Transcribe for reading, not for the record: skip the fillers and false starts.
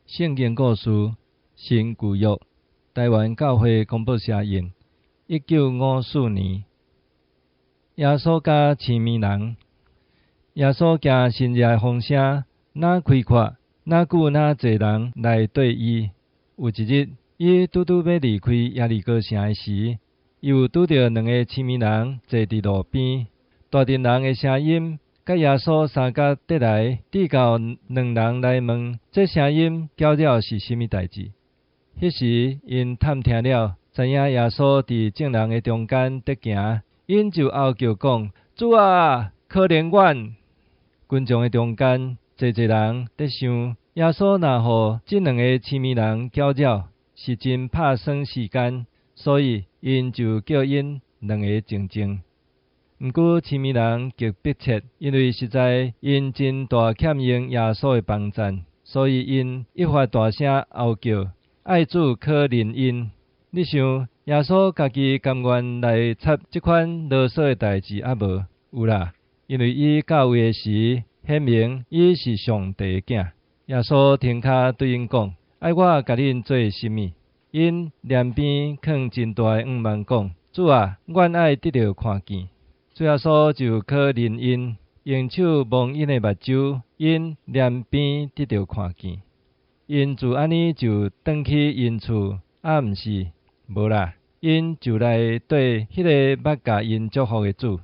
聖經故事新舊約，臺灣教會公報社印，1954年。耶穌佮痴物人，耶穌驚神熱的風聲，若開闊，若久若濟人來綴伊。有一日，伊拄拄欲離開耶利哥城的時，伊有拄著兩个痴物人坐佇路邊，大陣人的聲音佮耶穌相佮綴來，直到兩人來問這聲音攪擾是啥物代誌。彼時𪜶探聽了，知影耶穌佇眾人的中間佇行，𪜶就嗷叫講：主啊，可憐阮！群眾的中間，濟濟人佇想，耶穌若予這兩个痴物人攪擾，是真拍算時間，所以𪜶就叫𪜶兩个靜靜。毋過痴物人極迫切，因為實在𪜶真大欠用耶穌的幫贊，所以𪜶一發大聲嗷叫，愛主可憐𪜶。你想耶穌家己甘願來插這款囉嗦的代誌抑無？有啦，因為伊到位的時，顯明伊是上帝的囝。耶穌停跤對𪜶講：愛我共恁做啥物？𪜶臉邊囥真大的向望講：主啊，阮愛得著看見。主耶穌就可憐𪜶，用手摸𪜶的目睭，𪜶連邊得著看見。𪜶就按呢就轉去𪜶厝，抑毋是？無啦，𪜶就來綴彼个捌共𪜶祝福的主。